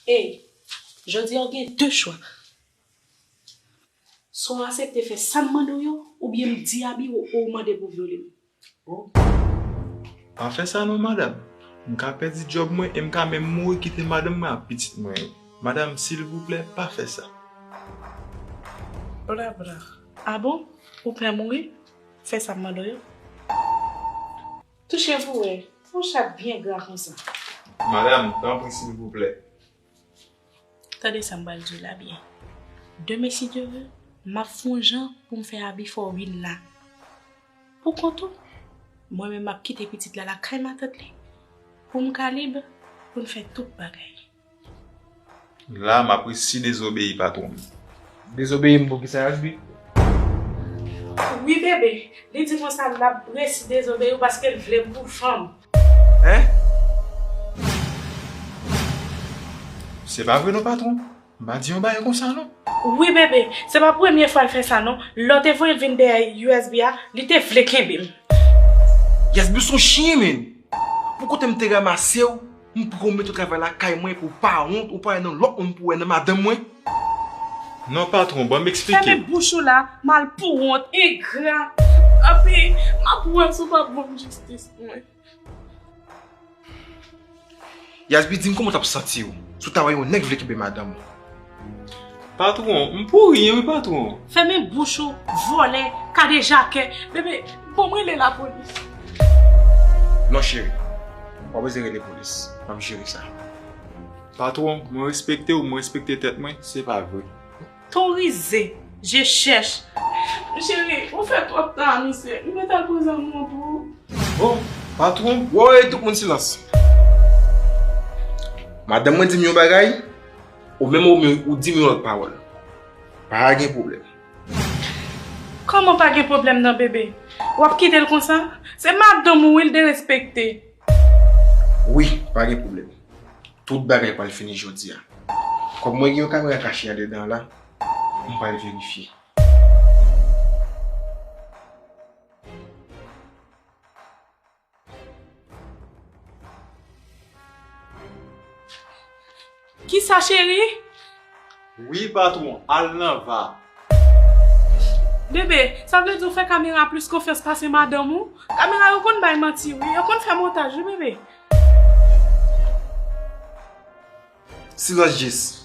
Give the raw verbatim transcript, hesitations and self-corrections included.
Ey, jodi a w gen de chwa. Swa w aksepte fè sa m mande w yo, oubyen m di Abi ou, ou mande pou vyole m. Oh. Pa fè sa non, madanm. M ka pèdi djòb mwen e m ka menm mouri kite madanm mwen ak pitit mwen yo. Madanm, silvouplè, pa fè sa. Bla bla. A bon? Ou pè mouri? Fè sa m mande w yo. Touche pou wè. Yon chat byen gra konsa. Madanm, tanpri, silvouplè. Tande sa m pral di w la byen. Demen, si Dye vle, m ap fè yon jan pou m fè Abi fè w vin la. Pou kont ou, mwen menm m ap kite pitit la lakay matant li. Pou m ka lib, pou n fè tout bagay. La, m ap resi dezobeyi patwon m. Dezobeyi m pou kisa, Yasbi? Wi, bebe. Li di konsa l ap resi dezobeyi w paske l vle m pou fanm. Hein? Se pa vre non, patwon. M pa di yon bagay konsa non. Wi, bebe. Se pa premye fwa l fè sa non. Lè w te voye l vin dèyè U S B a, li te vle kenbe m. Yasbi, w se yon chyen, men. Pou kote m te ranmase w, m pran w mete w travay lakay mwen pou w pa wont, ou pa wè nan lòt moun pou w wè nan madanm mwen. Non, patwon, ban m eksplike. Fèmen bouch ou la, malpouwont, engra. Epi, m ap wè si w p ap ban m jistis mwen. Yasbi, di m kòman w t ap santi w si w ta wè yon nèg vle kenbe madanm ou? Patwon, m pou ryen wi, patwon. Fèmen bouch ou, vòlè, kadejakè. Bebe, bon, m rele lapolis. Non, cheri. W pa bezwen rele polis. M ap jere sa. Patwon, mwen respekte w, mwen respekte tèt mwen, se pa vre. Ton rize, je chèch. Cheri, ou fè twòp tan a misye. M mèt al poze m non pou ou. Oh, patwon. Woy, tout moun silans. Madanm mwen di m yon bagay, ou menm ou, ou di m yon lòt pawòl. Pa gen pwoblèm. Kòman pa gen pwoblèm nan, bebe? W ap kite l konsa? Se madanm ou wi, l derespekte. Wi, pa gen pwoblèm. Tout bagay pral fini jodi a. Kòm mwen gen yon kamera kache andedan an la, m pral verifye. Kisa, cheri? Wi, patwon, al nan va. Bebe, sa vle di w fè kamera plis konfyans pase madanm ou? Kamera yo konn bay manti, wi. Yo konn fè montaj, wi, bebe. Silans Jess.